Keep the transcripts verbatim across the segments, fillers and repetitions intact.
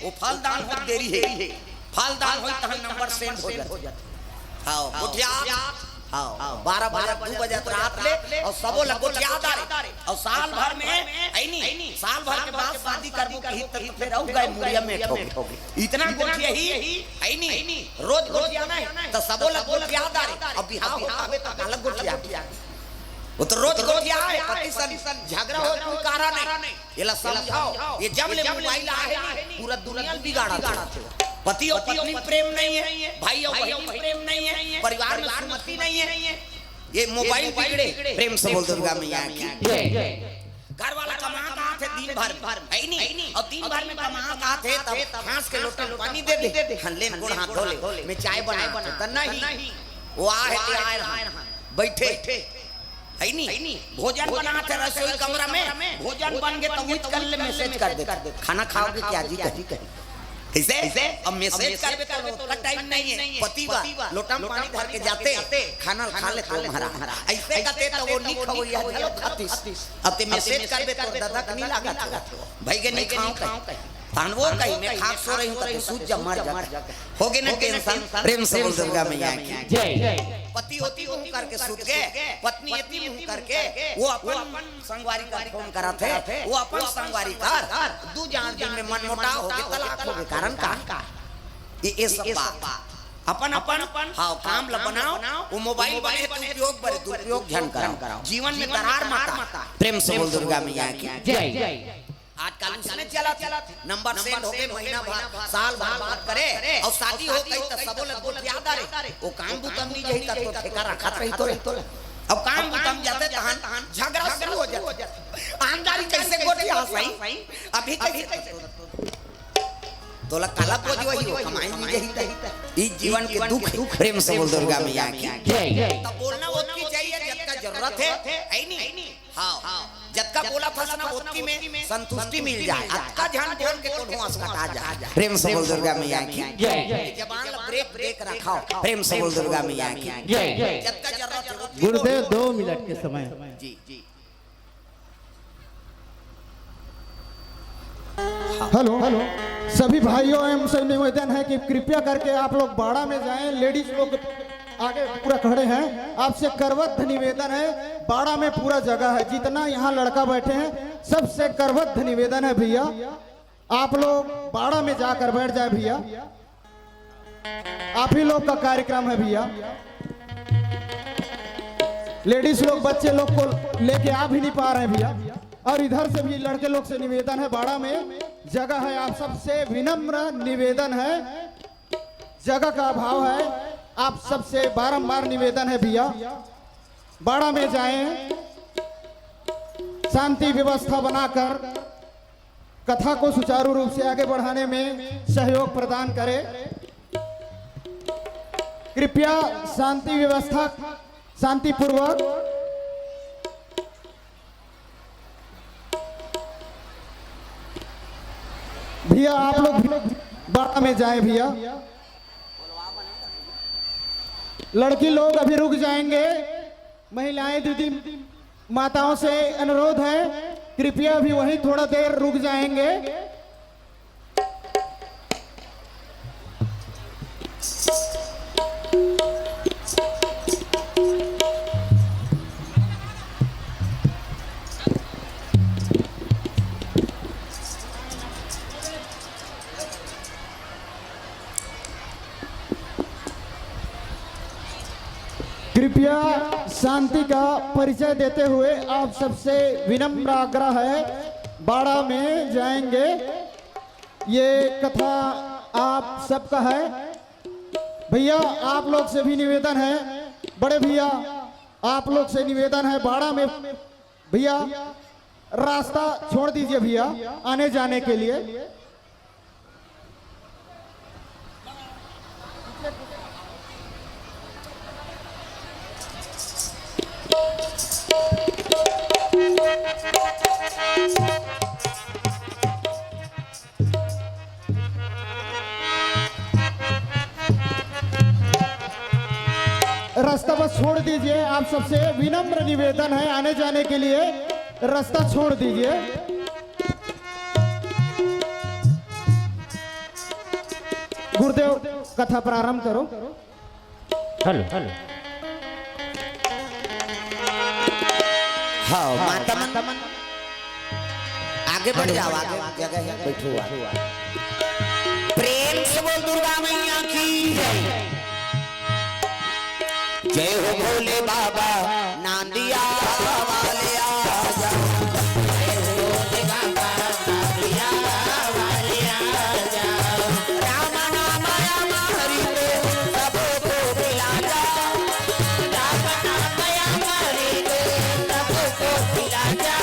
वो फल दान होत देरी हे, फल दान होई तहन नंबर सेंड हो जाथे। हाँ, गोठिया। हाँ, बारह बजे, दू बजे रात ले, अउ सबो ला गोठिया डारे, अउ साल भर में, अइनी, साल भर के बाद शादी करबो कही, त फिर अउ गए मुड़िया में ठोके। इतना गोठिया ही, अइनी, रोज गोठिया नहीं, त सबो ला गोठिया डारे, अब बिहाव होता है, त अलग गोठिया। वो तो रोज गोठिया है, पति सन झगड़ा हो, कोई कारण नहीं। एला समझाओ, ये जब ले मोबाइल आहे नी, पूरा दुनिया ल बिगाड़त हे। पति अउ पत्नी में प्रेम नहीं है, भाई अउ बहन में प्रेम नहीं है, परिवार में सुमति नहीं है। ये मोबाइल बिगड़े। प्रेम से बोल दुर्गा मैया की। घर वाला कमा के आथे दिन भर, है नी? अउ दिन भर में कमा के आथे, तब हाथ के लोटा में पानी दे दे, हन ले गोड़ हाथ धो ले, मैं चाय बना, त नहीं। वो आहे ते आए रहा, बैठे, है नी? भोजन बनात हे रसोई कमरा में, भोजन बन गे त उठ कर ले मैसेज कर दे, खाना खाओगे क्या जी कही। कइसे? अब मैसेज करबे त ओतका टाइम नहीं है। पति बा लोटा में पानी धर के जाते, खाना खा ले तो हमारा। अइसे कहते त वो नी खवैया घलो खातिस। अब ते मैसेज करबे त दादा के नी लागत हो। भाई के नी खाओ कही। तहन वो कही, मैं खाक सो रही हूँ, त सूत जा, मर जा। हो गे ना टेंशन। प्रेम से बोल दुर्गा मैया की। जय। पति ओती मुंह करके सूत गे, पत्नी एती मुंह करके, वो अपन संगवारी कर फोन करत हे, वो अपन संगवारी कर, दू चार दिन में मनमुटाव हो गे, तलाक हो गे, कारण का? ये, ये सब बात। अपन, अपन, हाँ, काम ला बनाओ, वो मोबाइल बने हे दुरुपयोग बर, दुरुपयोग झन कराओ। जीवन में दरार मत आए। प्रेम से बोल दुर्गा मैया की। जय। आजकल उसमें चलत हे, नंबर सेंड हो गे, महीना भर, साल भर बात करे, अउ शादी हो गे त सबो ला गोठिया डारे। वो काम बुता म नी जाही त तोर ठेका रखत रही तोला। अब काम बुता म जाथे तहन झगड़ा शुरू हो जाथे। आनदारी कइसे गोठिया सही? अभी कइसे? तोला काला बोझ वही हो, कमाई नी जाही त। ई जीवन के दुख हे। प्रेम से बोल दुर्गा मैया की। जय। त बोलना ओतकी चाहिए जतका जरूरत हे, है नी? हाँ, जतका बोलत हस ना ओतकी में संतुष्टि मिल जाए, अतका झन बोल के कोनो असकटा जाए। प्रेम से बोल दुर्गा मैया की। जय। जबान ला ब्रेक, ब्रेक रखाओ। प्रेम से बोल दुर्गा मैया की। जय। जतका जरूरत हे ओतकी गुरुदेव, बोलो। दो मिनट के समय। जी, जी। हेलो, हेलो, सभी भाइयों एवं से निवेदन है कि कृपया करके आप लोग बाड़ा में जाएं। लेडीज लोग आगे पूरा खड़े हैं, आपसे करबद्ध निवेदन है, बाड़ा में पूरा जगह है, जितना यहाँ लड़का बैठे हैं, सबसे करबद्ध निवेदन है भैया, आप लोग बाड़ा में जाकर बैठ जाए भैया। आप ही लोग का कार्यक्रम है भैया। लेडीज लोग, बच्चे लोग को लेके आ भी नहीं पा रहे हैं भैया। और इधर से भी लड़के लोग से निवेदन है, बाड़ा में जगह है, आप सबसे विनम्र निवेदन है, जगह का अभाव है, आप सबसे बारंबार निवेदन है भैया, बाड़ा में जाएं, शांति व्यवस्था बनाकर कथा को सुचारू रूप से आगे बढ़ाने में सहयोग प्रदान करें। कृपया शांति व्यवस्था, शांतिपूर्वक। भैया, आप लोग भी बाड़ा में जाएं भैया। लड़की लोग अभी रुक जाएंगे। महिलाएं, दीदी, माताओं से अनुरोध है, कृपया अभी वहीं थोड़ा देर रुक जाएंगे। कृपया शांति का परिचय देते हुए आप सबसे विनम्र आग्रह है, बाड़ा में जाएंगे। ये कथा आप सबका है। भैया, आप लोग से भी निवेदन है, बड़े भैया, आप लोग से निवेदन है, बाड़ा में भैया, रास्ता छोड़ दीजिए भैया, आने जाने के लिए। रास्ता बस छोड़ दीजिए, आप सबसे विनम्र निवेदन है, आने जाने के लिए रास्ता छोड़ दीजिए। गुरुदेव, कथा प्रारंभ करो। Hello, hello. हाँ, माता मन आगे बढ़ जाओ, आगे जगह है, बैठो आप। प्रेम से बोल दुर्गा मैया की जय। जय हो भोले बाबा, नांदिया वाले आजा। जय हो भोले बाबा, नांदिया वाले आजा। राम नाम अमृत सबको पिला जा। राम नाम अमृत सबको पिला जा।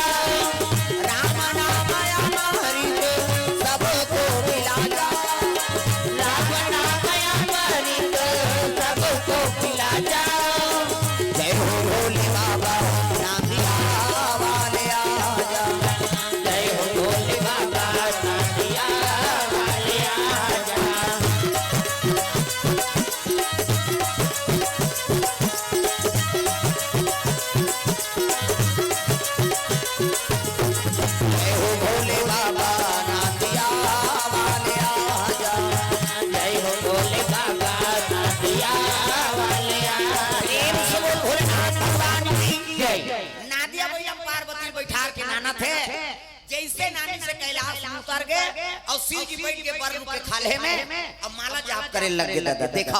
राम नाम अमृत सबको पिला जा। राम नाम अमृत सबको पिला जा। जय हो भोले बाबा, नांदिया वाले आजा। जय हो भोले बाबा, नांदिया वाले आजा। जय हो भोले बाबा, नांदिया वाले आजा। जय हो भोले बाबा, नांदिया वाले आजा। प्रेम से बोल भोलेनाथ भगवान की जय। नांदिया भैया पार्वती बैठार के नाना थे, जैसे नानी से कैलाश में उतर गए और शिव जी बैठ के बर रूप के खाल्हे में, अब माला जाप करे लग गए। दादा, देखो,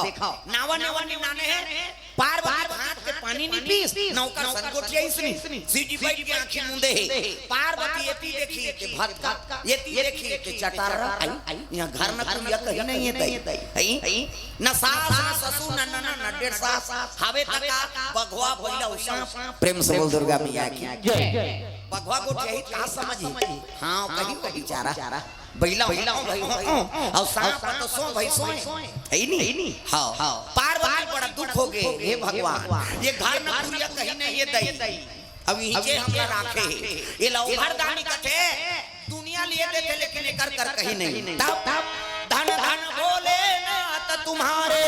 नावा नावा नाने हैं, पार्वती हाथ के पानी नहीं पीस, नौकर संग गोठियाइस नहीं। शिव जी बैठ के आंखी मूंदे हे। पार्वती एती देखी के भक्ता, एती देखी के चटार आई। यहाँ घर न कुरिया कहीं नहीं है दाई। आई? न सास, न ससुर, न ननद, न डेढ़ सास। हावे तका बघवा भइला उ सांप। प्रेम से बोल दुर्गा मैया की। जय। बघवा गोठियाही का समझी? हाँ, कहीं को बेचारा। बैला हो, हो, भाई, हो, हो, और सांप तो सो भाई, सोए। है नी? हाँ। पार्वती बड़ा दुख हो गए, हे भगवान, ये घर न कुरिया कहीं नहीं है दाई। अब इहिचे हमला राखे हे। ये ला ओघरदानी कथे, दुनिया लिए देथे, लेकिन एकर कर कहीं नहीं। तब धन धन भोलेनाथ तुम्हारे,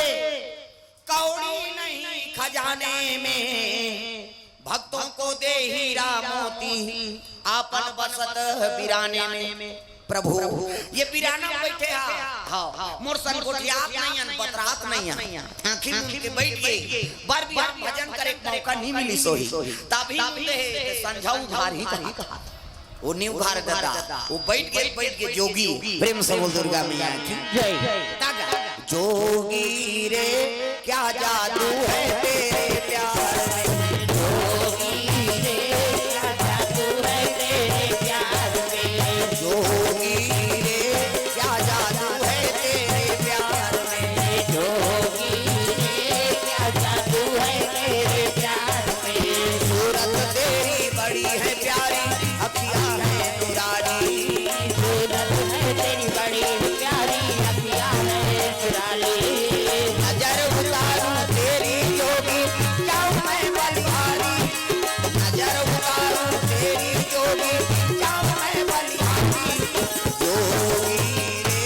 कौड़ी नहीं खजाने में, भक्तों को दे हीरा मोती, आपन बसत बिराने में। प्रभु, ये बिराना में बैठे हा। हाँ, मोर संग गोठियात नहीं हन, बतरात नहीं हन। आंखी मूंद के बैठ गए। बर बिहान भजन करे के मौका नहीं मिली सोही। तभी मूंदे हे, संझा उघार ही कहा। वो नहीं उघार दादा, वो बैठ गए, बैठ गए जोगी। प्रेम से बोल दुर्गा मैया की जय। तागा। जोगी रे, क्या जादू है तेरे प्यार में। जोगी रे, क्या जादू है तेरे प्यार में। जोगी रे, क्या जादू है तेरे प्यार में। जोगी रे, क्या जादू है तेरे प्यार में। सूरत तेरी बड़ी है प्यारी, अखियां है नूरानी। सूरत है तेरी बड़ी प्यारी, अखियां है नूरानी। नजर उतारूं तेरी जोगी, जाऊं मैं बलिहारी। नजर उतारूं तेरी जोगी, जाऊं मैं बलिहारी। जोगी रे,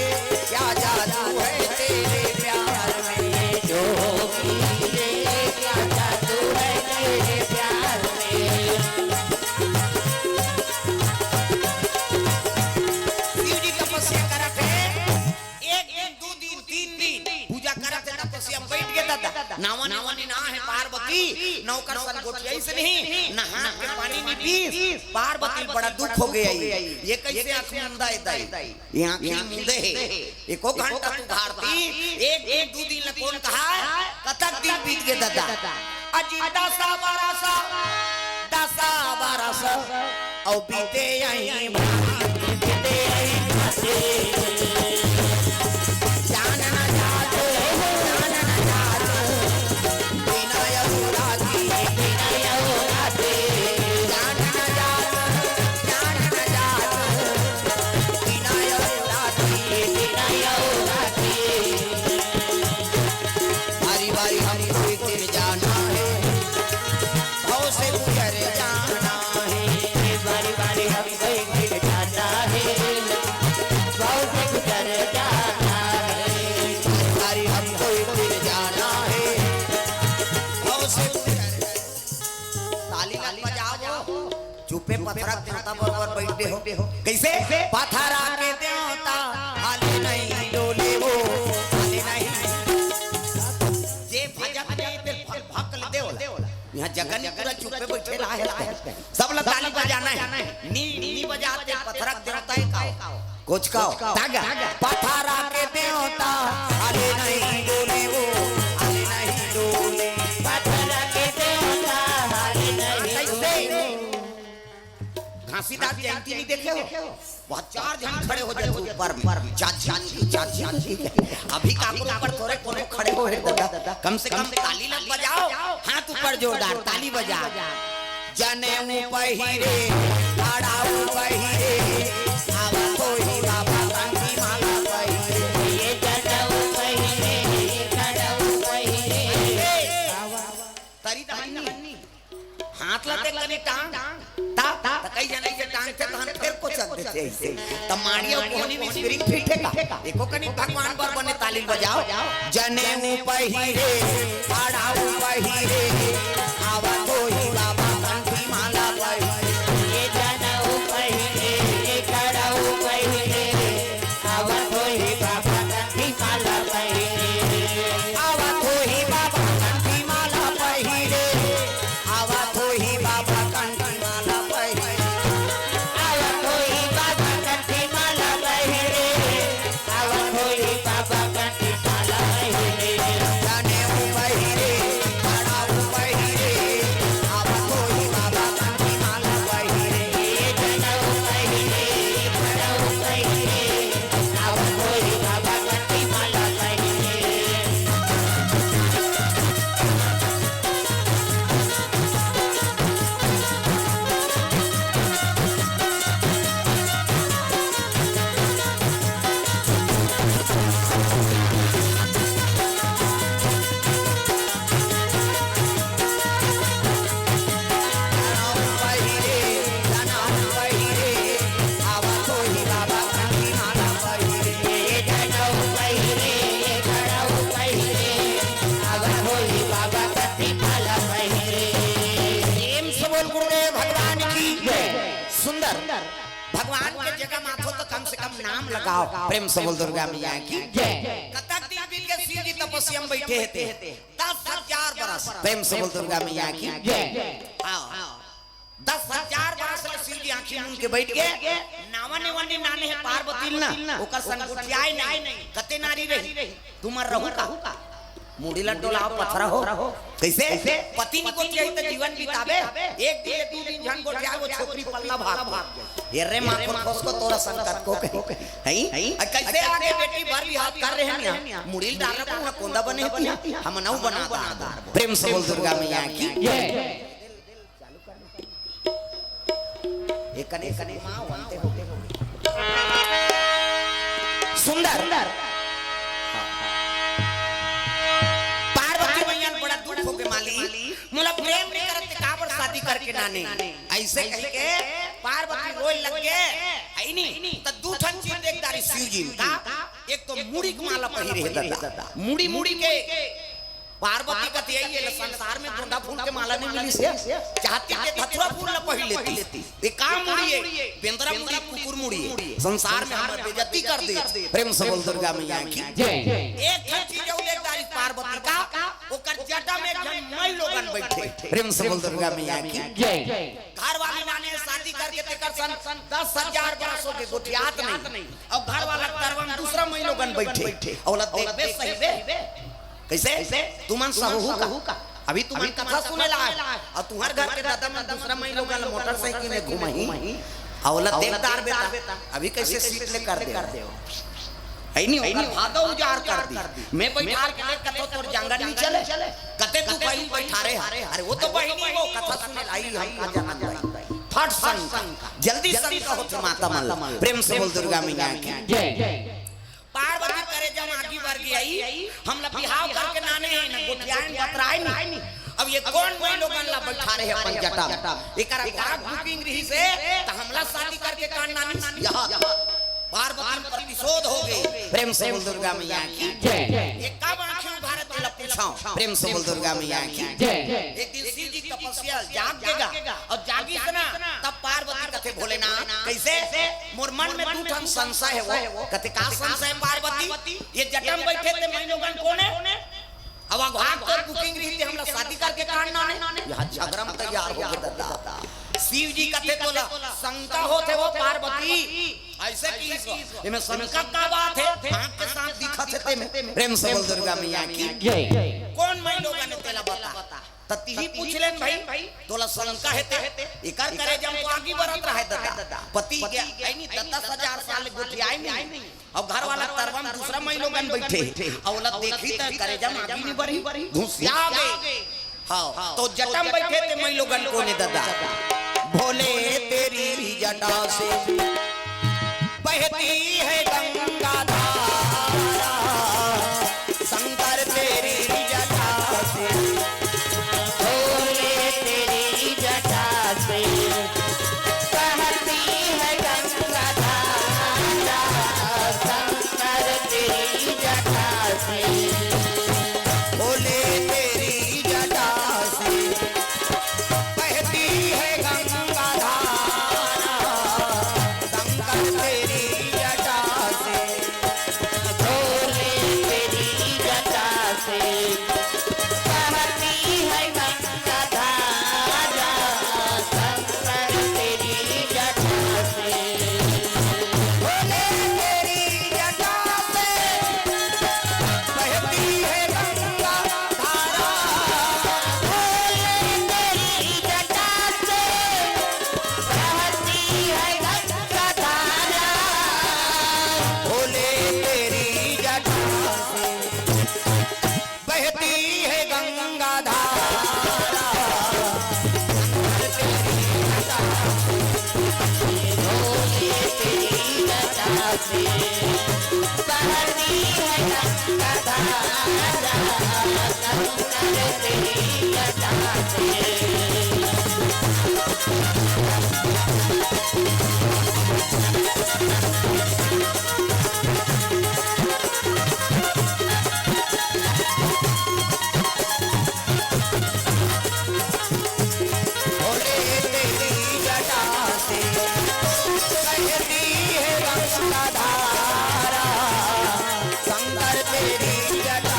क्या जादू है तेरे प्यार में। जोगी रे, क्या जादू है तेरे प्यार में। शिव जी तपस्या करत हे, एक दिन, दू दिन, तीन दिन पूजा करत हे, तपस्या बैठ के दादा। नावा नावा नी ना हे पार्वती, नौकर संग गोठियाइस नहीं, ना हाथ के पानी नी पीस। पार्वती बड़ा दुख हो गया, ये कैसे आंख मुंदा हे दाई? ये आंखी मूंदे हे, एको घंटा तू भारती, एक दिन, दू दिन ल कोन कहा, कतक दिन बीत गे दादा? अजी दसा बरस, दसा बरस, अउ बीते यहीं, बीते यहीं। जान न जात, जान न जात, बिना अउ राती, बिना अउ राती। जान न जात, जान न जात, बिना अउ राती, बिना अउ राती। बारी बारी हमको एक दिन जाना है, भव से गुजर जाना है। बारी बारी हमको एक दिन जाना है, भव से जगन पूरा चुप्पे बइठे रहा है। सब ला ताली बजाना है। नी, नी बजाते पथरा के देवता है का? कुछ कहो। तागा। पथरा के देवता, हाले नहीं डोले वो, हाले नहीं डोले। पथरा के देवता, हाले नहीं डोले। घासीदास जयंती नहीं देखे हो? वहाँ चार झन खड़े हो जाते ऊपर में, चार झन की, चार झन की। अभी काकरो ऊपर थोरे कोनो खड़े हो हे दादा, कम से कम ताली लग बजाओ, हाथ ऊपर जोरदार ताली बजा। जनेऊ पहिरे, खड़ाऊ पहिरे, आवा कोई बाबा कंठी माला पहिरे। ये जनेऊ पहिरे, खड़ाऊ पहिरे। तरी तरी हाथ ला ते कनी टांग, ता, ता, त कई जने के टांग थे, तहन फेर कोचक देथे अइसे। त माड़ी अउ कोहनी में स्प्रिंग फिट हे का? एको कनी भगवान बर बने ताली बजाओ। जनेऊ पहिरे, खड़ाऊ पहिरे, आवत होही बाबा कंठी माला पहिरे। ये जनेऊ पहिरे, खड़ाऊ पहिरे, आवत होही बाबा कंठी माला पहिरे। आवत होही बाबा कंठी माला पहिरे। आवत होही बाबा कंठी माला पहिरे। आवत होही बाबा कंठी माला पहिरे। आवत होही बाबा कंठी माला पहिरे। जनेऊ पहिरे, खड़ाऊ पहिरे। आवत होही बाबा कंठी माला पहिरे। जनेऊ पहिरे, खड़ाऊ पहिरे। आवत होही बाबा कंठी माला पहिरे। प्रेम से बोल गुरुदेव भगवान की जय। सुंदर। भगवान के जगह माथो तो कम से कम नाम लगाओ। प्रेम से बोल दुर्गा मैया की जय। कतक दिन बीत के शिव जी तपस्या में बैठे हे ते? दस हजार बरस। प्रेम से बोल दुर्गा मैया की जय। हाँ। दस हजार बरस ले शिव जी आँखी मूंद के बैठ के, नावा नेवा नी नाने हे पार्वती ल ना, ओकर संग गोठियाए नहीं। कते नारी रही, तुमर रहू का? मुड़ी ल डोलाओ, पथरा हो। कइसे? पति नी गोठियाही त जीवन बिताबे। एक दिन, दू दिन झन गोठियाए, वो छोकरी पल्ला भाग जाए। ये रे माँ को ठोस को तोरा संग कतको कही। हैं? अउ कइसे आगे बेटी बर बिहाव कर रहे हैं यहाँ? मुड़ी ल डाल रहा हूँ, कोंदा बने होती है, हम नऊ बना दार। प्रेम से बोल दुर्गा मैया की जय। एकने, एकने माँ बनते होते हो। सुंदर। पार्वती मैया ल बड़ा दुख हो गे, माली, मोला प्रेम नहीं करत, काबर शादी करके नाने? अइसे कहि के पार्वती रोए लग गे। अइनी, त दू ठन चीज देख डारिस शिव जी का। एक तो मुड़ी के माला पहिरे हे दादा, मुड़ी, मुड़ी के पार्वती कथे, "ये ले संसार में गोंदा फूल के माला नहीं मिलिस हे, चाहती ते धतुरा फूल ल पहिर लेती। ये का मुड़ी हे? बेंदरा मुड़ी, कुकुर मुड़ी हे। संसार में हमर बेइज्जती कर दे।" प्रेम से बोल दुर्गा मैया की जय। एक ठन चीज अउ देख डारिस पार्वती का, ओकर जटा में एक झन मई लोगन बैठे। प्रेम से बोल दुर्गा मैया की जय। घर वाली माने शादी करके तेकर सन दस हजार बरस हो गे, गोठियात नहीं। अउ घर वाला तरवा म दूसरा मई लोगन बैठे। अउ ओला देखबे सही बे। कइसे? तुमन सहू का? अभी तुमन कथा सुने ला आए। अउ तुंहर घर के दादा मन दूसरा मई लोगन ल मोटरसाइकिल में घुमाही। अउ ओला देख डार बेटा, अभी कइसे सीट ले कर दे। अइनी, ओकर भादो उजाड़ कर दी। मैं बैठार के ले कथो तोर जांगर नी चले। कते तू कहीं बैठारे हा। अरे वो तो बहिनी वो कथा सुने ला आई, हम का जानन भाई। फट शंका, जल्दी शंका होथे माता मन ल। प्रेम से बोल दुर्गा मैया की जय। पार्वती करे जब आगी बर गई, हमला बिहाव करके नाने हे ना, गोठियाए न बतराए नी। अब ये कोन मई लोगन ला बैठारे हे अपन जटा म? एकरा भाग बुकिंग रहिस हे, त हमला शादी करके कान नानी। यहाँ पार्वती पर प्रतिशोध हो गे। प्रेम से बोल दुर्गा मैया की जय। ये कब आंखें उघारे तेला पूछो। प्रेम से बोल दुर्गा मैया की जय। एक दिन शिव जी तपस्या जाग गेगा अउ जागिस ना, तब पार्वती कथे भोलेनाथ, कइसे? मोर मन में दू ठन संशय हे वो। कथे का संशय पार्वती? ये जटा म बैठे ते मई लोगन कोन हे? अउ अब अघात तोर booking रहिस ते हमला शादी करके काढ़ना ने। यहाँ झगड़ा में तैयार हो गे ददा। शिव जी कथे तोला शंका होथे वो पार्वती। अइसे किहिस वो। एमे शंका का बात हे? आँख के साथ दिखत हे तेमे। प्रेम से बोल दुर्गा मैया की। जय। कोन माईलोगन हे तेला बता। त तिही पूछ लेन भाई, तोला शंका हे ते। एकर करेजा म तो आगी बरत रहय ददा। पति गे, अइ नहीं, दस दस हजार साल गोठियाय नहीं। अउ घर वाला तरवा म दूसरा माईलोगन बइठे हे। अउ ओला देखही त करेजा म आगी नहीं बरही, घुसिया गे। हाँ, तो जटा म बइठे ते माईलोगन कोन ए ददा। भोले तेरी जटा से बहती है गंगा धारा, शंकर तेरी जटा से, भोले तेरी जटा से बहती है गंगा धारा, शंकर तेरी जटा से, भोले तेरी जटा से बहती है गंगा धारा, शंकर तेरी जटा से, भोले तेरी जटा से बहती है गंगा धारा, शंकर तेरी जटा से, भोले तेरी जटा से बहती है गंगा धारा, भोले तेरी जटा से बहती है गंगा धारा, भोले तेरी जटा से बहती है गंगा धारा। भोले तेरी जटा से बहती है गंगा धारा, शंकर तेरी जटा।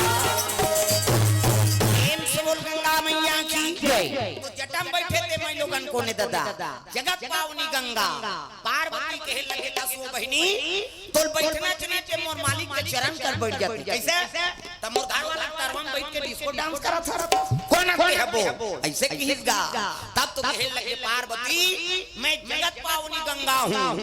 प्रेम से बोल गंगा मैया की जय। तो जटा म बइठे ते माईलोगन कोन ए ददा, जगत पावनी गंगा। पार्वती कहे लगे, "दस वो बहिनी, तोर बइठना चाहिए ते मोर मालिक के चरण कर बइठ जाती।" कइसे? त मोर घर वाला तरवा म बइठ के disco dance करत हस। कोन आते हबो? अइसे किहिस गा। तब तो कहे लगे पार्वती, "मैं जगत पावनी गंगा हूँ,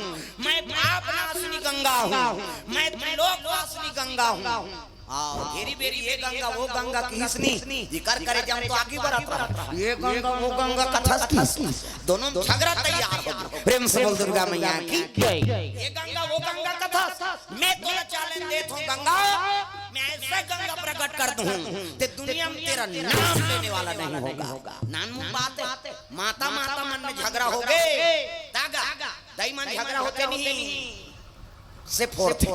मैं पाप नाशनी गंगा हूँ, मैं त्रिलोक वासिनी गंगा हूँ।" आओ, घेरी बेरी ये गंगा, वो गंगा किहिस नी, जेकर करेजा म तो आगी बरत रहय। ये गंगा, वो गंगा कथस किहिस। दोनों म झगड़ा तैयार हो गे। प्रेम से बोल दुर्गा मैया की। ये गंगा, वो गंगा कथस। मैं तोला challenge देत हूँ गंगा, मैं ऐसा गंगा प्रकट कर दूँ, ते दुनिया में तेरा नाम लेने वाला नहीं होगा। नानमुन बात हे, माता माता मन में झगड़ा हो गे, तागा, दाई मन झगड़ा होथे नहीं, से फोड़थे।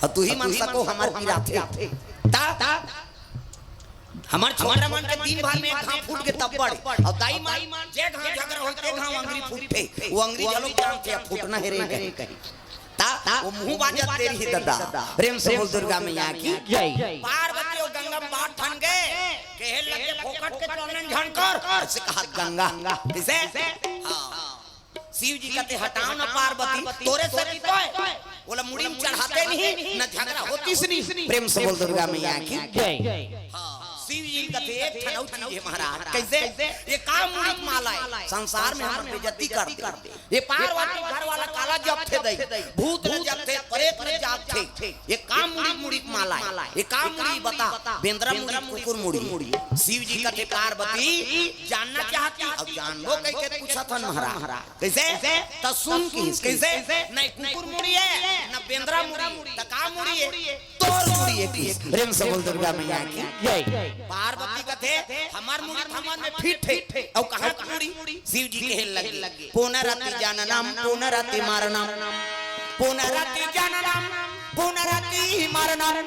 अउ तुही मन सको हमर पिराथे। ता, हमर छोरा मन के दिन भर में एक घांव फूट गे तब बड़े। अउ दाई मन जे घांव झगड़ा होथे, ते घांव अंगरी फूटथे। वो अंगरी घलो जानथे, अब फूटना हे रे कहीं। ता, वो मुंह बाजत तेरी ही ददा। प्रेम से बोल दुर्गा मैया की। जय। पार्वती अउ गंगा म बात ठन गे, कहे लगे, "फोकट के चंदन झन कर।" अइसे कहत गंगा। कइसे? हाँ। शिव जी कथे, "हटाओ ना पार्वती, तोरे सती तो हे।" ओला मुड़ी म चढ़ाते नहीं, न झगड़ा होतिस नहीं। प्रेम से बोल दुर्गा मैया की। जय। हाँ, शिव जी कथे, "एक ठन अउ चीज हे महाराज।" कइसे? "ये का मुड़ी म माला हे? संसार में हमर बेइज्जती कर दे।" ये पार्वती घर वाला काला जपथे दई, भूत ल जपथे, प्रेत ल जपथे। ये का मुड़ी, मुड़ी के माला हे? ये का मुड़ी बता? बेंदरा मुड़ी, कुकुर मुड़ी। शिव जी कथे, "पार्वती जानना चाहती?" अब जानबो कहिके पूछत हन महाराज। कइसे? त सुन किहिस। कइसे? नहीं कुकुर मुड़ी हे, न बेंदरा मुड़ी, त का मुड़ी हे? तोर मुड़ी हे किहिस। प्रेम से बोल दुर्गा मैया की। जय। पार्वती कथे, "हमर मुड़ी हमर में फिट हे, अउ कहाँ के मुड़ी?" शिव जी कहे लगे, "पुनरपि जननम पुनरपि मरणम, पुनरपि जननम पुनरपि मरणम,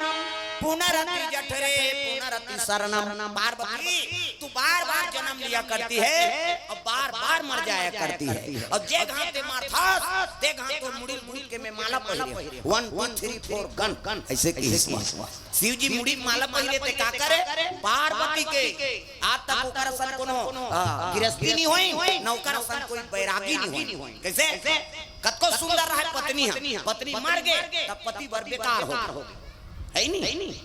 पुनरपि जठरे पुनरपि शयनम।" पार्वती, तू बार बार जन्म लिया करती है और बार बार मर जाया करती है। और जे घांव ते मरथस, ते घांव तोर मुड़ी ल घूंट के मैं माला पहिरे हंव। One, two, three, four, gun, अइसे किहिस। शिव जी मुड़ी म माला पहिरे ते का करे? पार्वती के। आज तक ओकर असन कोनो, आ, गिरस्ती नइ होय, न ओकर असन कोई बैरागी नइ होय। कइसे? कतको सुंदर रहय पत्नी ह, पत्नी मर गे, त पति बर बेकार हो गे। हइ नी?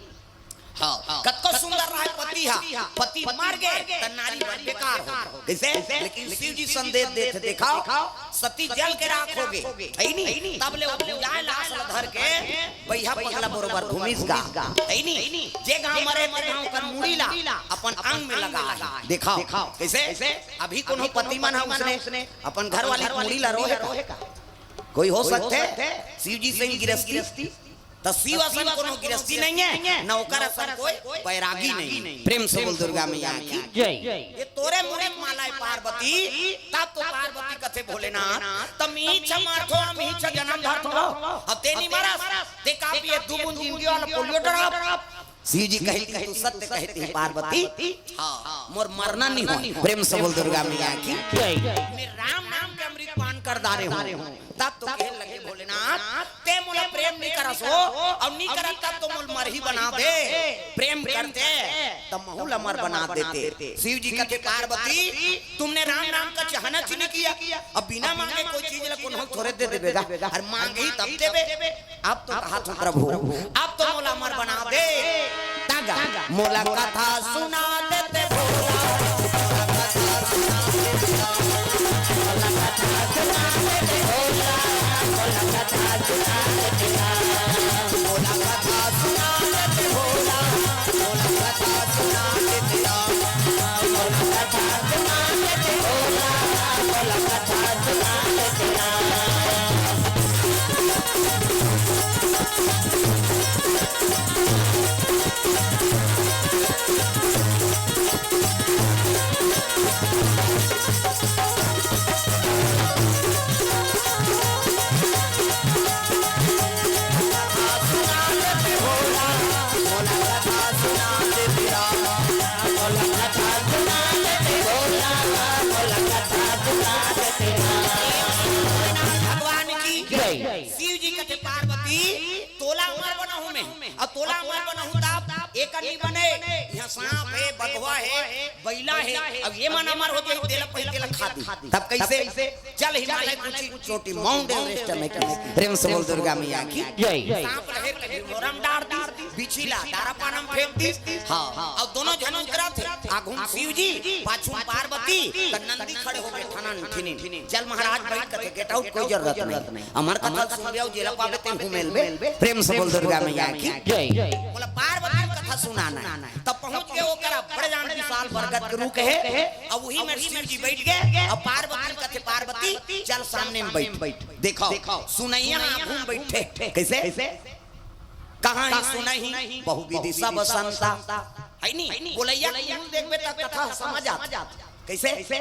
हाँ, कतको सुंदर रहय पति ह, पति मर गे, त नारी बर बेकार हो गे। कइसे? लेकिन शिव जी संदेश देथे, देखव, सती जल के राख हो गे, हइ नी? तब ले ओ भुंजाय लाश ल धर के बइहा पगला बरोबर घूमिस गा, हइ नी? जे घांव मरे, ते घांव ओकर मुड़ी ला अपन अंग में लगा हे। देखव, कइसे? अभी कोनो पति मन ह उसने अपन घरवाली के मुड़ी ला रोहे का? कोई हो सकथे? शिव जी सही गिरस्ती? त शिव असन कोनो गिरस्ती नइ हे, न ओकर असन कोई बैरागी नइ हे। प्रेम से बोल दुर्गा मैया की जय। ये तोरे मुड़ी म माला हे पार्वती, तब तो पार्वती कथे भोलेनाथ, त मिही छ मरथों, मिही छ जनम धरथों, अब ते नइ मरस, ते का पिए दू बूंद जिंदगी वाला पोलियो ड्रॉप। शिव जी कहिन कि तू सत्य कहती है पार्वती, हाँ, मोर मरना नइ होय। प्रेम से बोल दुर्गा मैया की जय। मैं राम नाम के अमृत पान कर डारे हंव। तब तो कहे लगे भोलेनाथ, ते मोला प्रेम नइ करस हो, अउ नइ करत तब तो मोला मरही बना दे। प्रेम करते, त महूं ल अमर बना देते। शिव जी कथे, पार्वती, तुमने राम नाम का चाहना च नइ किया। अब बिना मांगे कोई चीज ला कोनो ल थोरे दे देबे गा, अउ मांगही तब देबे। अब तो कहत हंव प्रभु, अब तो मोला अमर बना दे। तागा, मोला कथा सुना देते भोला। भगवान की जय। शिव जी कथे, पार्वती, तोला अमर बनाहूं मैं, अउ तोला अमर बनाहूं तब एकर नइ बने। इहां सांप हे, बघवा हे, बइला हे, अब ये मन अमर हो जाही, तेला पहिली तेला खा दी। तब कइसे? चल हिमालय की ऊंची चोटी Mount Everest में की। प्रेम से बोल दुर्गा मैया की जय। सांप ल हेर के ढिंढोरा म डार दिस, बिच्छी ला दारा पाना म फेंक दिस। हाँ, अउ दोनों झन उतरत हे। आघू म शिव जी, पाछू म पार्वती, त नंदी खड़े हो गे, ठनन ठिनिन। चल महाराज बइठ कथे, get out, कोई जरूरत नहीं। अमर कथा ल सुनबे अउ जेला पाबे तेन हूं मेलबे। प्रेम से बोल दुर्गा मैया की जय। बोला पार्वती ल कथा सुनाना हे। तब पहुंच गे ओकरा बड़े जान विशाल बरगद के रूख हे, अउ उही में शिव जी बइठ गे, अउ पार्वती ल कथे, पार्वती चल सामने में बइठ। देखव, सुनइया आघू म बइठे। कइसे? कहाहीं सुनहीं बहुविधि सब संता। हइ नी? बोलइया ल देखबे त कथा समझ आथे। कइसे?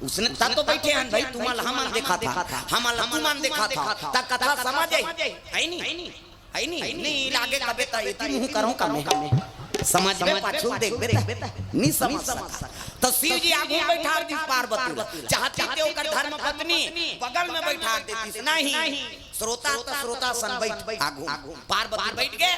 उसने तब तो बइठे हन भई, तुमन ल हमन देखाथन, हमन ल तुमन देखाथव, त कथा समझ आही। हइ नी? हइ नी? नइ लागे कबे त एती मुंह करंव का मैं। समझबे पाछू देखबे त नइ समझ सकस। त शिव जी आघू बइठार दिस पार्वती ल। चाहती ते ओकर धर्म पत्नी बगल में बइठार देतिस। नहीं, श्रोता त श्रोता सन बइठ आघू। पार्वती बइठ गे,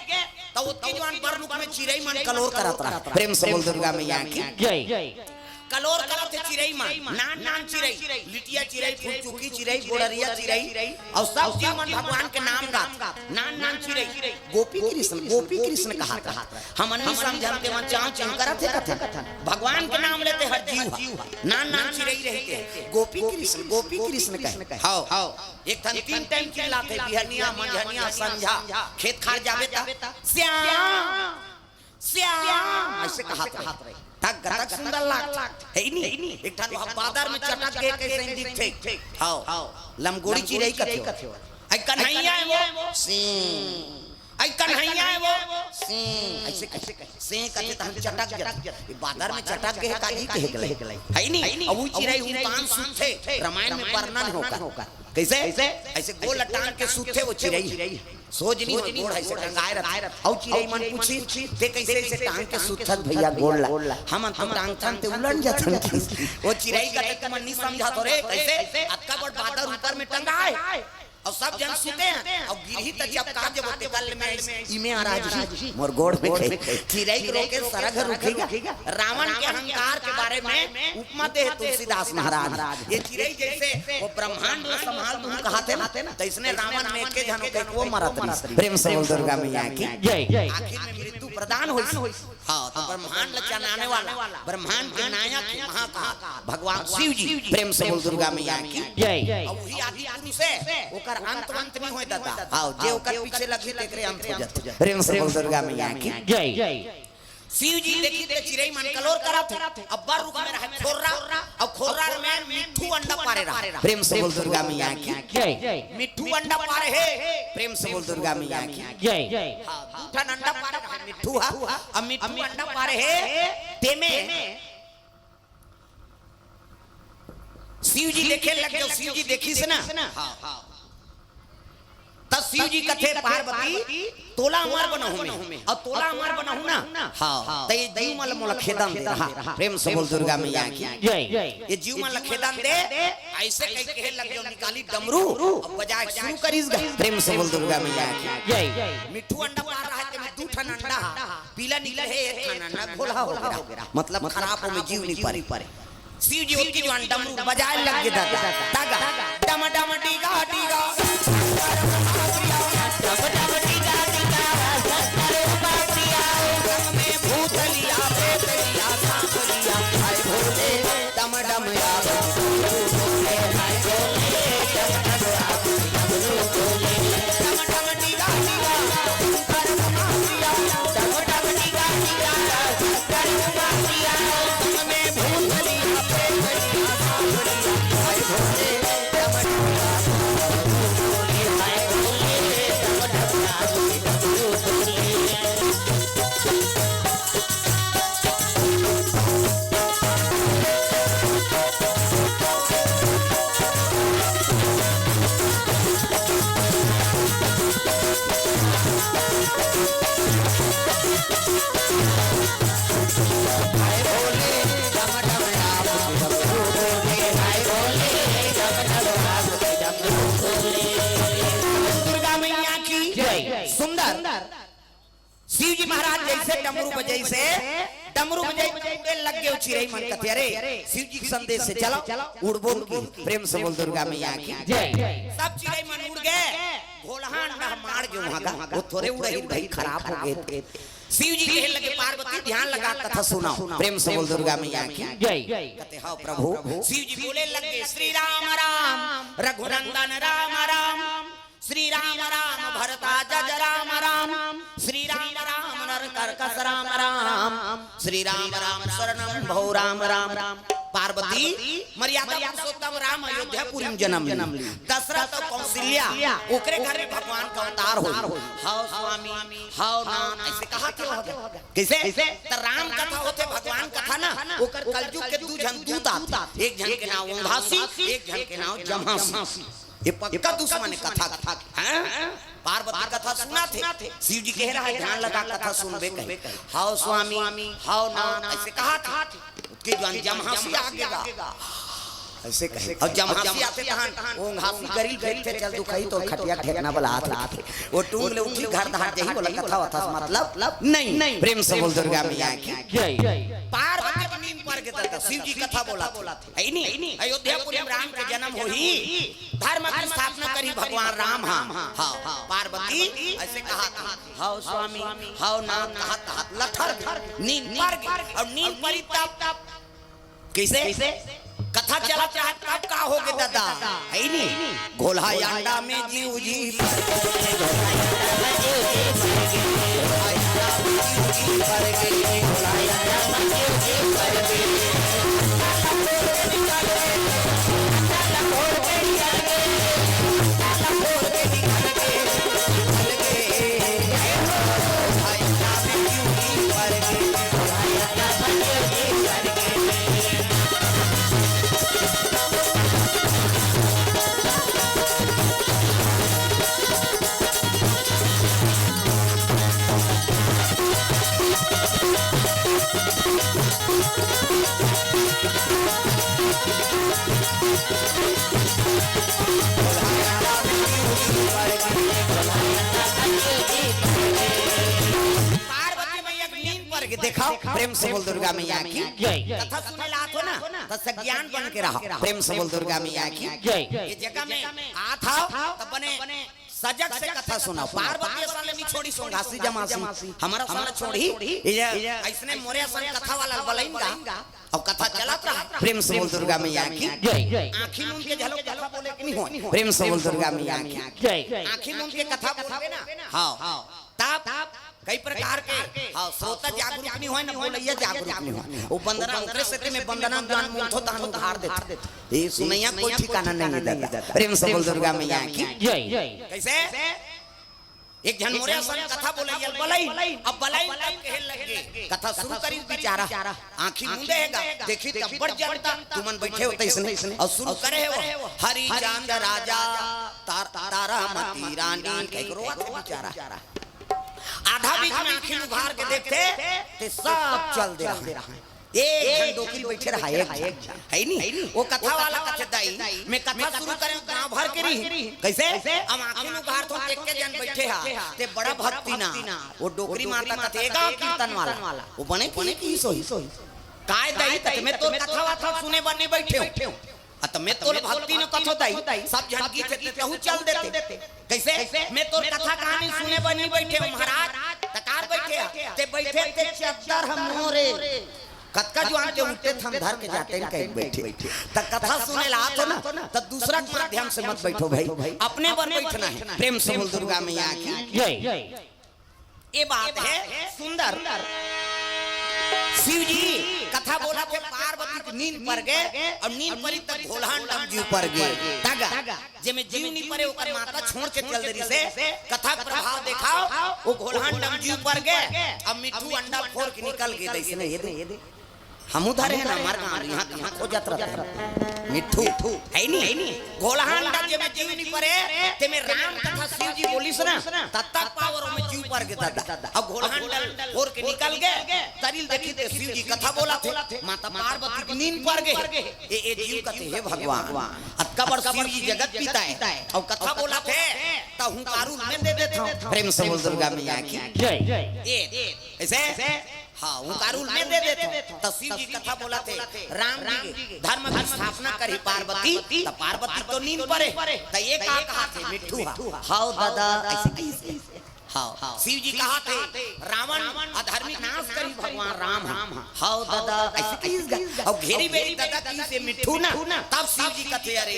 त ओतके जुवार बर रूख में चिरई मन कलोर करत रहय। प्रेम से बोल दुर्गा मैया की जय। कलोर करत हे चिरई मन, नान नान चिरई, लिटिया चिरई, फुलचुकी चिरई, गोड़रिया चिरई, अउ सब जीव मन भगवान के नाम गात, नान नान चिरई। गोपी कृष्ण, गोपी कृष्ण कहत रहय। हमन नइ समझन, ते मन चांव चिंव करत हे कथन। भगवान के नाम लेथे हर जीव ह। नान नान चिरई रहिथे, गोपी कृष्ण, गोपी कृष्ण कहे। हव, हव। एक ठन तीन टाइम चिल्लाथे, बिहनिया, मंझनिया, संझा, खेत खार जाबे त, श्याम, श्याम, अइसे कहत रहे। तक तक सुंदर लागथे, हइ नी? एक ठन वहां बादर में चटक गे कइसे दिखथे। हव, लमगोड़ी चिरई कथे। अइ कन्हैया हे वो। सिंह। अइ कन्हैया हे वो। से, ऐसे कहे, से कथे तहन चटक जथे। ये बादर में चटक गए का जी कहे के लगे। है नी? अब वो चिरई उतान सुतथे, रामायण में वर्णन हे ओकर। कैसे? ऐसे गोड़ ल टांग के सुतथे वो चिरई। सोझ नी होय, गोड़ ऐसे टंगाए रथे। अउ चिरई मन पूछही, "ते कैसे ऐसे टांग के सुतथस भैया गोड़ ल?" "हमन तो टांगथन ते उलट जथन।" वो चिरई कथे, "तुमन नी समझत हो रे, कैसे? अतका बड़ बादर ऊपर में टंगाए हे। अउ सब झन सुते हे, अउ गिरही त जब का जब ओते गल में इमे आ राजी, मोर गोड़ में कहे।" चिरई के रोके सरग ह रुकही गा। रावण के अहंकार के बारे में उपमा दे हे तुलसीदास महाराज। ये चिरई जैसे वो ब्रह्मांड ल संभाल दूं कहाथे ना, तैसने रावण में एके झन होके वो मरत रहिस। प्रेम से बोल दुर्गा मैया की। जय। आखिर में मृत्यु प्रदान होइस। हाँ, तो ब्रह्मांड ल चलाने वाला, ब्रह्मांड के नायक हे महाकाल भगवान शिव जी। प्रेम से बोल दुर्गा मैया की। जय। अउ वही आदि पुरुष हे, ओकर अंत वंत नहीं होय दादा। हाँ, जे ओकर पीछे लगी तेकरे अंत हो जाथे। प्रेम से बोल दुर्गा मैया की। जय। शिव जी देखिस त चिरई मन कलोर करत हे। अब्बर रुख में रहे खोर्रा, अउ खोर्रा में मिट्ठू अंडा पारे रहा। प्रेम से बोल दुर्गा मैया की। जय। मिट्ठू अंडा पारे हे। प्रेम से बोल दुर्गा मैया की। जय। हाँ, दू ठन अंडा पारे रहा मिट्ठू हा, अउ मिट्ठू अंडा पारे हे तेमे। शिव जी देखे लग गए, शिव जी देखिस ना। हाँ। त शिव जी कथे, "पार्वती, तोला अमर बनाहूं मैं, अउ तोला अमर बनाहूं ना।" हाँ। त ये जीव मन ल मोला खेदन दे रहा। प्रेम से बोल दुर्गा मैया की। जय। ये जीव मन ल खेदन दे, ऐसे कह के लग गए निकाली डमरू, अउ बजाए शुरू करिस गा। प्रेम से बोल दुर्गा मैया की। जय। मिट्ठू अंडा पार रहा हे, तेमे दू ठन अंडा हा, पीला निकले हे, एक ठन अंडा घोलहा हो गे रहा, मतलब खराब हो में जीव नी परे। शिव जी ओतकी जुवार डमरू बजाए लग गे दादा। तागा, डम डम डीगा डीगा। दुर्गा मैया की जय। सुंदर। शिव जी महाराज जैसे डमरू बजाइस, डमरू बजाइस, उड़े लग गए चिरई मन कथे, "अरे, शिव जी के संदेश से चलो, उड़बो की।" प्रेम से बोल दुर्गा मैया की। जय। सब चिरई मन उड़ गए, घोलहा अंडा मार गए वहां का, वो थोड़े उड़ही भाई, खराब हो गए। शिव जी कहे लगे, "पार्वती ध्यान लगा कथा सुनाओ।" प्रेम से बोल दुर्गा मैया की। जय। कथे, "हाँ प्रभु।" शिव जी बोले लगे, "श्री राम राम, रघुनंदन राम राम।" श्री राम राम भरता जज राम राम, श्री राम राम नर करकस राम राम, श्री राम राम शरणम भो राम राम। पार्वती, मर्यादा पुरुषोत्तम राम अयोध्यापुरी में जन्म ली। दशरथ अउ कौशल्या, ओकरे घर में भगवान का अवतार हो। "हव स्वामी, हव नाथ," ऐसे कहा था। कैसे? त राम कथा होथे भगवान कथा ना, ओकर कलजुग के दू झन दूत आथे, एक झन के नाव ओंघासी, एक झन के नाव जम्हासी। ये पक्का दुश्मन हे कथा के। हैं? पार्वती कथा सुनथे, शिव जी कहे रहा हे, "ध्यान लगा कथा सुनबे," कहे। "हव स्वामी, हव नाथ," ऐसे कहा था। कि जौन जम्हासी आगे गा, ऐसे कहे। अउ जम्हासी आथे तहन ओंघासी गरी ल बैठथे, "चल दुखही, तोर खटिया ठेकना बला आथे।" वो टूंग ले उठी, घर धार जही, बोला, "कथा वथा से मतलब नहीं।" प्रेम से बोल दुर्गा मैया की। जय। पार्वती के नींद पर के तक शिव जी कथा बोला थे। है नी? अयोध्यापुरी में राम के जन्म होही, धर्म की स्थापना करी भगवान राम। हाँ, हाँ, पार्वती ऐसे कहा था, "हव स्वामी, हव नाथ," कहत, कहत लथर गे, नींद पर गे, अउ नींद परी तब, तब कैसे? कथा चलत रहत तब का हो गे दादा? है नी? घोलहा अंडा में जीव जी देखा, प्रेम से बोल दुर्गा मैया की। जय। कथा सुने ला आथो ना, त सज्ञान बन के रहा। प्रेम से बोल दुर्गा मैया की। जय। ये जगह में आथो, त बने सजग से कथा सुना। पार्वती असन ले नी छोड़ी, सोंघासी जमासी, हमर असन ले छोड़ी। ये अइसने मोरे असन कथा वाला बलइन गा, अउ कथा चलत रहा। प्रेम से बोल दुर्गा मैया की। जय। आँखी मूंद के झलक कथा बोले के नी होय। प्रेम से बोल दुर्गा मैया की। जय। आँखी मूंद के कथा बोलबे ना। हाँ। तब कई प्रकार के, हाँ, श्रोता जागरूक नी होय ना, बोलइया जागरूक नी होय। वो बंदना, ओकरे सेती में बंदना ज्ञान मूंदथों तहन उघार देथे। ये सुनइया कोई ठिकाना नहीं हे दादा। प्रेम से बोल दुर्गा मैया की। जय। कइसे? एक झन मोरे असन कथा बोलइया बलइन, अब बलइन तब कहे लगे, कथा शुरू करिस बिचारा, आँखी मूंदे हे गा, देखिस त बड़ जनता, तुमन बइठे हो तइसने, अउ शुरू करे हे वो, हरिचंद राजा, तार-, तारामती रानी, कहि के रोवत हे बिचारा। आधा बीच में आँखी उघार के देखथे, ते सब चल दे रहा हे। एक झन डोकरी बइठे रहा, एक झन। हे नी? वो कथा वाला कथे, दाई, मैं कथा शुरू करेंव, गाँव भर के रही। कइसे? अब आँखी उघारथों, एक झन बइठे हा, ते बड़ा भक्ति ना। वो डोकरी माता कथे, ए गाँव कीर्तन वाला। वो बने की, की सोही। काय दाई, कथे मैं तोर कथा वाथा सुने बर नी बइठेंव। अ, त मैं तोर भक्ति न कथों दाई, सब झन गीत हे, ते तहूँ चल देते। कइसे? मैं तोर कथा कहानी सुने बर नी बइठेंव महाराज, त काबर बइठे हा? ते बइठे ते चद्दर ह मोरे। कतका जुवार के उठे थमधर के जाते न कहि बइठे। त कथा सुने ला आथो ना, त दूसरा के माध्यम से मत बइठो भाई, अपने बर बइठना हे। प्रेम से बोल दुर्गा मैया की। जय। ये बात हे सुंदर। शिव जी कथा बोलथे, पार्वती के नींद पर गे, अउ नींद परी त घोलहा अंडा म जीव पर गे। तगा, जेमे जीव नी परे, ओकर माता छोड़ के चल दे रिहिसे। कथा के प्रभाव देखव, वो घोलहा अंडा म जीव पर गे, अब मिट्ठू अंडा फोर के निकल गे, तइसने ये दे। हमू धरे हन, हमर गाँव इहाँ कहाँ खोजत रहिथे मिट्ठू, हे नी? घोलहा अंडा जेमे जीव नी परे, तेमे राम कथा शिव जी बोलिस ना, त तब पावर ओमे जीव पर गे दादा। अब घोलहा अंडा फोर के निकल गे, तरी ल देखिस ते शिव जी कथा बोलथे, माता पार्वती के नींद पर गे। ए, ए जीव कथे, हे भगवान, अतका बड़ शिव जी जगत पिता हे, अउ कथा बोलथे, त हुंकारू ल मैं दे देथंव। प्रेम से बोल दुर्गा मैया की। जय। ए, अइसे? हाँ, हुंकारू ल मैं दे देथंव। त शिव जी कथा बोलथे, राम जी के धर्म के स्थापना करही पार्वती, त पार्वती तो नींद परे, त ये का कहाथे मिट्ठू हा? हव दादा, अइसे कहिस। हव, शिव जी कहाथे, रावण अधर्मी नाश करही भगवान राम हा। हव दादा, अइसे कहिस गा। अउ घेरी बेरी दादा कहिस ए मिट्ठू ना, तब शिव जी कथे, अरे,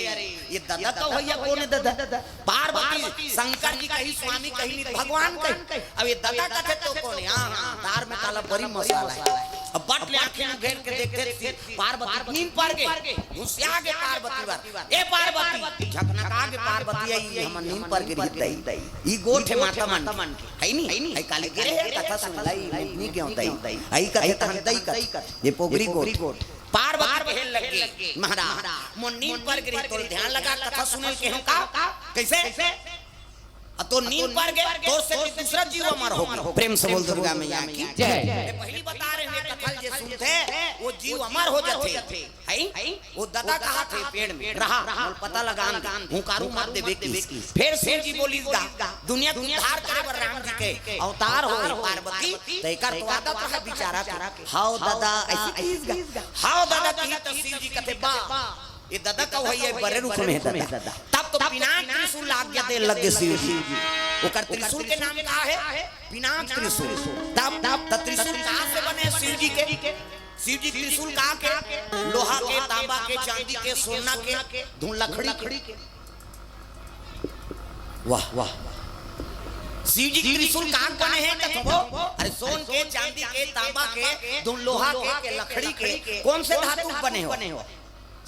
ये दादा कहो भइया कोन हे दादा? पार्वती, शंकर जी कही, स्वामी कही, नहीं भगवान कही। अब ये दादा कथे तो कोन हे? हाँ, हाँ, दार में काला बरी मसाला हे। अब बट ले आँखी ल घेर के देखथे, पार्वती नींद पर गे, घुसिया गे पार्वती बर। ए पार्वती, झकनका गे पार्वती, अई हमर नींद पर गे रिहिस दाई। ई गोठ हे माता मन के, हे नी? हे काली गिरे हे कथा सुन ला, ई मुकनी के होता हे। अई कथे तहन दाई कथे, ये पोगरी गोठ। पार्वती कहे लगे, महाराज, मोर नींद पर गे रिहिस, तोर ध्यान लगा कथा सुने ल केहेंव का? कइसे? अ तोर नींद पर गे, तोर से कोई दूसरा जीव अमर हो गे। प्रेम से बोल दुर्गा मैया की। जय। मैं पहली बता रहे हूँ, ये कथा ल जे सुनथे, वो जीव अमर हो जाथे। हे? वो दादा कहाथे पेड़ में रहा, मोला पता लगान दे, हुंकारू मत देबे कहिस। फेर शिव जी बोलिस गा, दुनिया के उद्धार करे बर राम जी के अवतार होय पार्वती, त एकर तो आदत रहा बिचारा के। हव दादा, अइसे कहिस गा। हव दादा कहिस त शिव जी कथे, बा, ये दादा कहो भइया बड़े रूख में हे दादा। तब तो पिनाक त्रिशूल ल आज्ञा दे लगे शिव जी। ओकर त्रिशूल के नाम का हे? पिनाक त्रिशूल। तब, तब त त्रिशूल कहाँ से बने शिव जी के? शिव जी त्रिशूल कहाँ के? लोहा के, तांबा के, चांदी के, सोना के, धुन लकड़ी के। वाह, वाह। शिव जी त्रिशूल कहाँ के बने हे कथो? अरे सोन के, चांदी के, तांबा के, धुन लोहा के, के लकड़ी के, कोन से धातु के बने हो?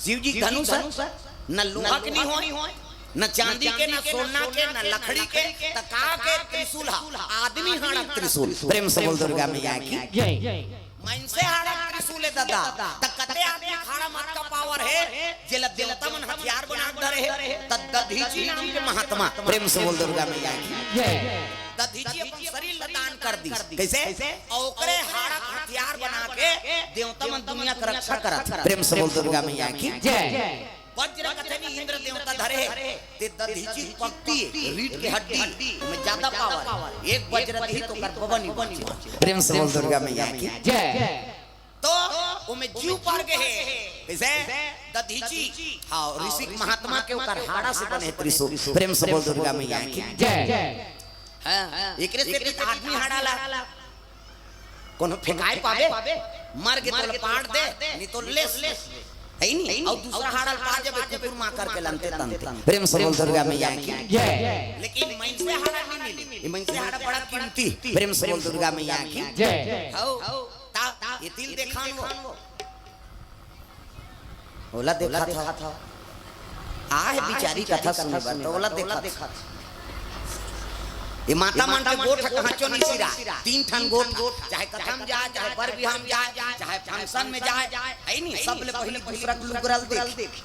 शिव जी धनुष हे, न लोहा के नी होय, न चांदी के, न सोना के, न लकड़ी के, त का के त्रिशूल हा? आदमी हाड़ा के त्रिशूल। प्रेम से बोल दुर्गा मैया की। जय। मइनसे हाड़ा के त्रिशूल हे दादा, त कते आदमी हाड़ा म अतका पावर हे, जेला देवता मन हथियार बना के धरे हे, त दधीचि नाम के महात्मा। प्रेम से बोल दुर्गा मैया की। जय। दधीचि अपन शरीर ला दान कर दिस। कइसे? अउ ओकरे हाड़ा के हथियार बना के देवता मन दुनिया के रक्षा करत हे। प्रेम से बोल दुर्गा मैया की। जय। वज्र कथे नी इंद्र देवता धरे हे, ते दधीचि पकती रीढ़ के हड्डी में ज्यादा पावर, एक बजरत ही तो कर बबन ही बची। प्रेम से बोल दुर्गा मैया की। जय। तो ओमे जीव पार गए हे। कैसे? दधीचि। हाँ, ऋषि महात्मा के ओकर हाड़ा से बने हे त्रिशूल। प्रेम से बोल दुर्गा मैया की। जय। हाँ, एकरे से भी आदमी हाड़ा ला कोनो फेंकाए पाबे, मर गे तो पाड़ दे, नहीं तो लेस, है नहीं? और दूसरा हाड़ा ला पाड़ जबे कुकुर माँ करके लंते तंते। प्रेम से बोल दुर्गा मैया की। जय। लेकिन मनसे हाड़ा नहीं मिली, ये मनसे हाड़ा बड़ा कीमती। प्रेम से बोल दुर्गा मैया की। जय। हौ, ता, ये तिल देखान वो। ओला देखा था। आ हे बिचारी कथा सुने बर, तो ओला देखा था। ये माता मन के गोठ कहाँ चो नहीं सिरा। तीन ठन गोठ, चाहे कथा में जाए, चाहे बर बिहाव में जाए, चाहे function में जाए, है नहीं? सब ले पहले दूसरा के लुगरा ल देख।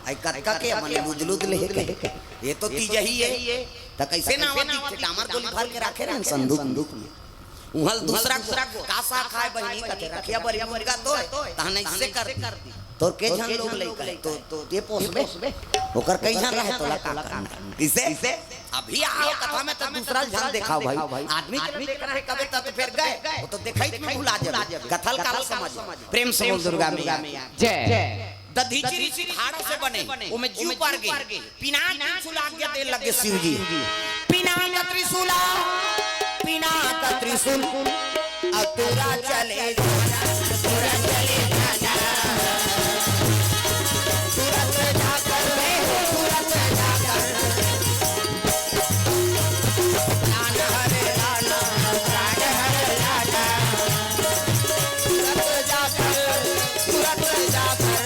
आई कतका के मन लुद लुद ले के। ये तो तीज ही है। त कैसे ना आवत दिखथे, डामर गोली भर के राखे रहन संदूक में। उहल दूसरा को, "का साग खाए बहिनी?" कथे, "रखिया बरी मुर्गा तो है, तहन ऐसे कर दी।" तोर के झन लोग लइका है, तो, तो ये पोसबे? ओकर कई झन रहे, तोला का करना? इसे? अभी आओ कथा में तो दूसरा झन देखाओ भाई। आदमी के देखना है कबे तब तो फिर गए, वो तो देखाई में भुला जाबे। कथा ल काला समझ। प्रेम से बोल दुर्गा मैया। जय। दधीचि ऋषि के हाड़ा से बने, ओमे जीव पार गे। पिनाक त्रिशूल आज्ञा दे लगे शिव जी। पिनाक त्रिशूल, पिनाक त्रिशूल, अतुरा चले। तुरंत जाकर, तुरंत जाकर, लाना हरे लाना, प्राण हरे लाना। तुरंत जाकर, तुरंत जाकर,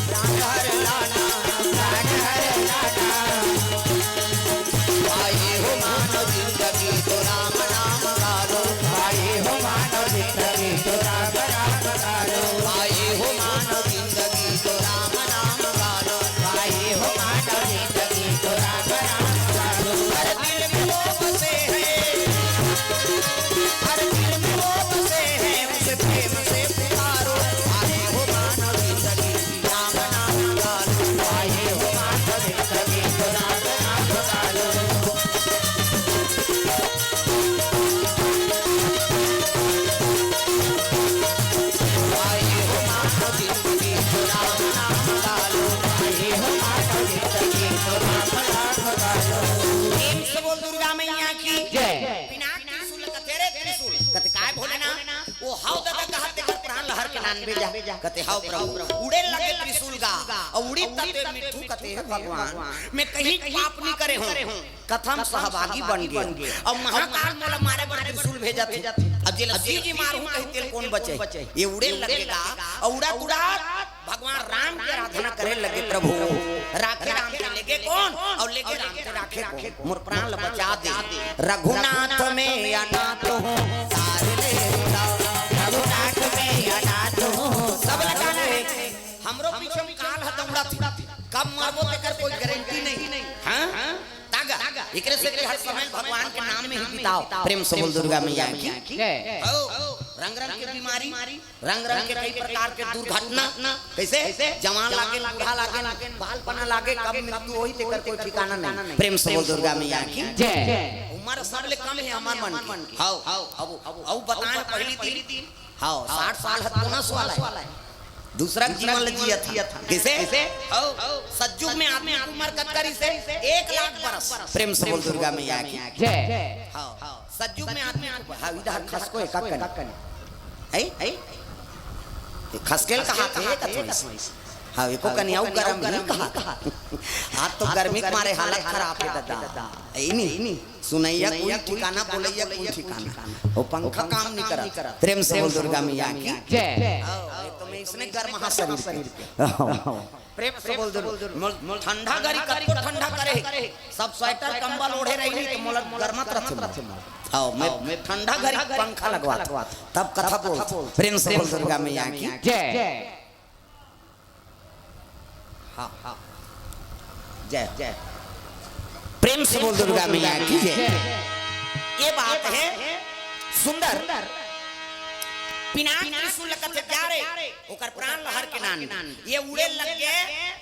प्राण हर लाना, प्राण हर लाना। आए हो मानव जिंदगी तो राम नाम गालो। आए हो मानव जिंदगी तो राम नाम गालो। आए हो मानव जिंदगी तो राम नाम गालो। आए हो मानव जिंदगी तो राम नाम गालो। हर दिल में वो बसे हैं, हर दिल में वो बसे हैं, उसे प्रेम से पुकारो। आए हो मानव जिंदगी राम नाम गालो। आए हो मानव जिंदगी तो राम नाम गालो। आए हो मानव जिंदगी तो राम नाम गालो। आए हो मानव जिंदगी तो राम नाम गालो। प्रेम से बोल दुर्गा मैया की। जय। पिनाक त्रिशूल कथे रे त्रिशूल। कथे काय भोलेनाथ? वो हाव ददा कहा तेकर प्राण ल हर के लानबे जा। कथे हाव प्रभु। उड़े लगे त्रिशूल गा। अउ उड़ी तते मिट्ठू कथे हे भगवान, मैं कहीं पाप नहीं करे हूँ। कथा म सहभागी बन गे। अउ महाकाल मोला मारे बर त्रिशूल भेजत हे। अब जेला शिव जी मारहूँ कहीं तेल कौन बचे? ये उड़े लगे गा। अउ उड़त उड़त भगवान राम के आराधना करे लगे प्रभु। राखे राम के लेगे कौन? अउ लेगे राम के राखे कौन? मोर प्राण ल बचा दे। रघुनाथ में अनाथ हूँ, सारे ले उड़ाओ। रघुनाथ में अनाथ हूँ, सब लगा ले। हमरो पीछे में काल ह दौड़त हे। कब मरबो तेकर कोई गारंटी नहीं। हाँ? तागा। एकरे से कि हर समय भगवान के नाम में ही बिताओ। प्रेम से बोल दुर्गा मैया की। जय। हो, रंग रंग के बीमारी, रंग रंग के कई प्रकार के दुर्घटना, कैसे? जवान लागे, बूढ़ा लागे, बालपना लागे, कब मृत्यु होही तेकर कोई ठिकाना नहीं। प्रेम से बोल दुर्गा मैया की। जय। उम्र सब ले कम हे हमर मन के। हाव, हाव, अब, अब बताए पहली दिन। हाव, साठ साल ह बोनस वाला हे। दूसरा के जीवन ल जियत हे। कैसे? हाव, सतयुग में आदमी के उम्र कतका रहिसे? एक लाख बरस। प्रेम से बोल दुर्गा मैया की। जय। हाव, सतयुग में आदमी के, हाव, इधर खसको हे का कने? है? है? ये खसकेल कहा थे, कथोइस। हाँ, एको कनियाऊ गरम नहीं कहा। आज तो गर्मी के मारे हालत खराब हे दादा। ए नहीं, सुनैया कोई ठिकाना, बोलैया कोई ठिकाना। वो पंखा काम नहीं करत। प्रेम से बोल दुर्गा मैया की। जय। हाँ, ये तो मैं इसने गर्म हाँ शरीर के। प्रेम से बोल दुर्गा। मोल, मोल ठंडा घरी कतको ठंडा करे। सब स्वेटर कंबल ओढ़े रही नहीं तो मोला गरमत रथे मोला। आओ, मैं ठंडा घरी पंखा लगवा तब कथा बोल। प्रेम से बोल दुर्गा मैया की। जय। हाँ, हाँ। जय, जय। प्रेम से बोल दुर्गा मैया की जय। ये बात है सुंदर। पिनाक त्रिशूल ल कथे जा रे, ओकर प्राण ल हर के नान। ये उड़े लग गे,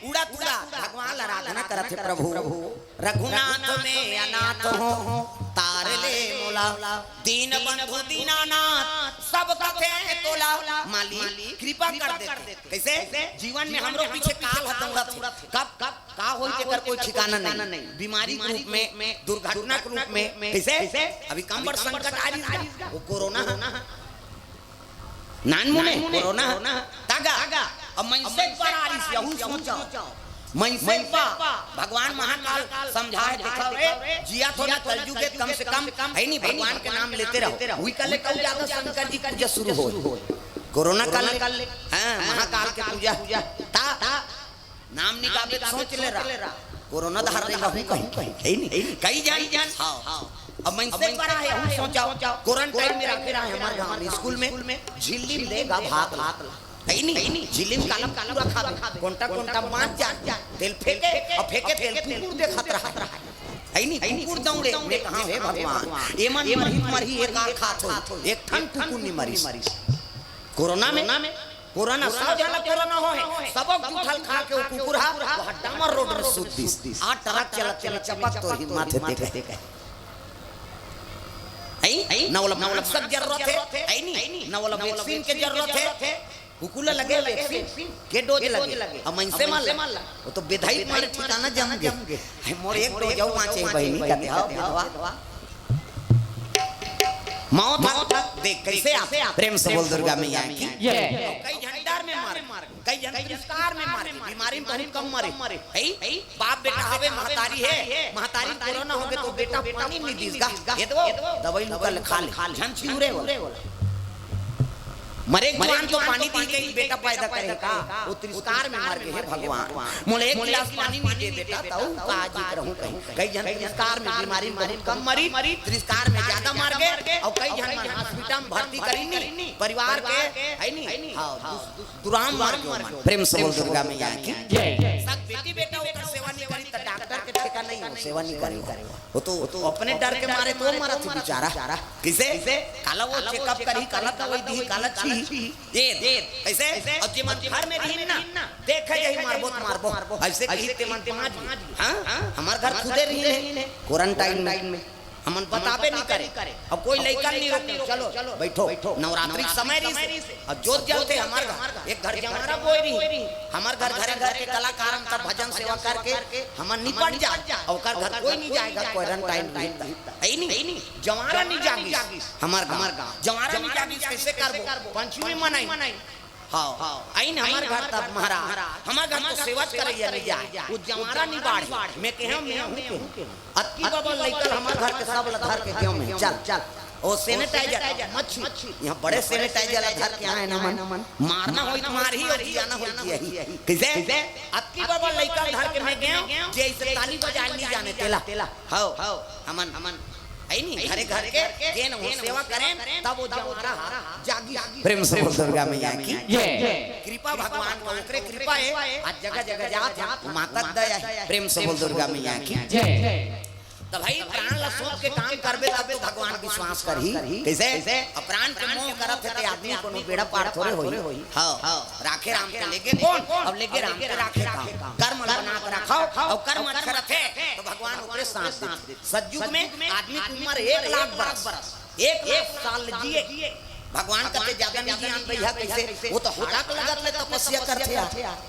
उड़त उड़त भगवान ल आराधना करत हे, प्रभु रघुनाथ मैं अनाथ हों, तार ले मोला, दीन बंधु दीनानाथ सब कथे तोला। मालिक कृपा कर देते। कैसे? जीवन में हमरो पीछे काल ह दौड़त हे। कब कब का होई तेकर कोई ठिकाना नहीं। बीमारी के रूप में, दुर्घटना के रूप में। कैसे? अभी कम बड़ संकट आ रही है, वो कोरोना है। नानमुने कोरोना ह। तागा, अब मनसे पर आरिस, यहू सोचव। मनसे पर भगवान महाकाल समझाए, देखव रे, जिया तो ना कलजुग के कम से कम, है नहीं, भगवान के नाम लेते रहो। वही कल ले कल ज्यादा शंकर जी पूजा शुरू हो। कोरोना काल ले, हाँ, महाकाल के पूजा। ता, ता, नाम निकाबे त सोच ले रहा, कोरोना धर ले रहू कहीं, कहीं, है नहीं? कई जान, हाँ। अब मनसे पर आए, हम सोचा, क्वारंटाइन में रखे रहा है हमारे गांव में, स्कूल में, झिल्ली में देगा भात ला, है नहीं? झिल्ली में कालम पूरा खाबे, कोंटा कोंटा बांच जा, तेल फेंके, और फेंके तेल कुकुर देखत रहा, है नहीं? कुकुर दौड़े, मैं कहा, हे भगवान, एमन मरही, मरही, एक आर खात हो, एक ठन कुकुर नहीं मरिस। कोरोना में, कोरोना, सौ झन ला कोरोना होहे, सबो जूठल खा के वो कुकुर हा, वो डामर रोड में सूत दिस। आ ट्रक चलत चलत चपक तो ही माथे देखे। ऐ, न ओला मास्क के जरूरत हे, ऐ नी, न ओला वैक्सीन के जरूरत हे। कुकुर ला लगे वैक्सीन, के डोज लगे, अब मनसे मन ला, वो तो बेधई मारे ठिकाना जम गे। ऐ मोर एक डोज अउ बांचे बहिनी, कथे, हाँ, बेधवा। मौत, मौत, देख कैसे आप, प्रेम से बोल दुर्गा मैया की। ये। कई झन डर में मर, कई झन तिरस्कार में मर, बीमारी में बहुत कम मरे। है? बाप बेटा हवे, महतारी हे, महतारी कोरोना होगे तो बेटा पानी नहीं दीस गा, ये दो दवाई लुका ले खा ले, झन छिउरे वाला। मरे एक जवान तो पानी दी कहीं बेटा पैदा करे का, वो तिरस्कार में मर गे, हे भगवान, मोला एक गिलास पानी नहीं दे बेटा, तऊ का जी रहूं कहीं। कई झन तिरस्कार में, बीमारी में बहुत कम मरी, तिरस्कार में ज्यादा मर गे, और कई झन मन हॉस्पिटल में भर्ती करी नी, परिवार के, है नी? हाँ, दुस-, दुराम मर गे मन। प्रेम से बोल दुर्गा मैया की। जय। सब बेटी बेटा ओकर सेवा नहीं करी त डॉक्टर के ठेका नहीं हो, सेवा नहीं करी। वो तो, वो तो अपने डर के मारे तो मरत हे बेचारा। किसे? काला वो चेकअप करी, काला दवाई दी, काला छी। ये, ये, ऐसे? और जे मन घर में रही ना, देखे यही मारबो त मारबो। ऐसे कही ते मन पहुंच गए। हाँ? हमार घर खुदे रही है, क्वारंटाइन में। हमन बताबे नहीं करे। अब कोई लइका नहीं रोके, चलो, बैठो। नवरात्रि के समय रही से, अब जोत जलते हमार घर, एक घर जवारा बोए रही। हमार घर, घरे घर के कलाकार हम सब भजन सेवा करके हमन निपट जा। ओकर घर कोई नहीं जाएगा, क्वारंटाइन रही त। है नहीं? जवारा नहीं जागिस। हमार गांव। जवारा नहीं जागिस, कैसे करबो? पंचमी मनाई। हाँ, हाँ। आइन हमार घर तब महाराज, हमार घर तो सेवा करैया नहीं जाए, वो जवारा नहीं बाढ़े। मैं कहे, मैं हूँ के हूँ। अतकी बाबा लइका हमार घर के सब ला धर के गेहूं में, चल, चल। ओ सैनिटाइजर, मच्छी, यहाँ बड़े सैनिटाइजर ला धर के आए ना मन। मारना होई त मारही, और जियाना होई त जियाही। कैसे? अतकी बाबा लइका ला धर के मैं गेहूं, जे इसे ताली बजाए नहीं जाने तेला। हव, हव, हमन, हमन, है नी, घरे घर के, जेन हो सेवा करेन, तब वो जवारा हा जागी। प्रेम से बोल दुर्गा मैया की। जय। कृपा भगवान का, ओकरे कृपा हे, आज जगह जगह जात हे, माता दया हे। प्रेम से बोल दुर्गा मैया की। जय। त भाई, प्राण ला सौंप के काम करबे, तब तो भगवान विश्वास करही। कैसे? अब प्राण के मोह करत हे, ते आदमी कोनो बेड़ा पार थोड़े होही। हाँ, हाँ। राखे राम के लेगे कौन? अब लेगे राम के राखे काम। कर्म ला बना के रखव, और कर्म अच्छा रथे, तो भगवान ओकरे साथ देथे। सतयुग में आदमी के उम्र एक लाख बरस, एक लाख साल जिए। भगवान कथे ज्यादा नहीं जियान भैया, कैसे? वो तो हाड़ा के लगत ले तपस्या करथे यार।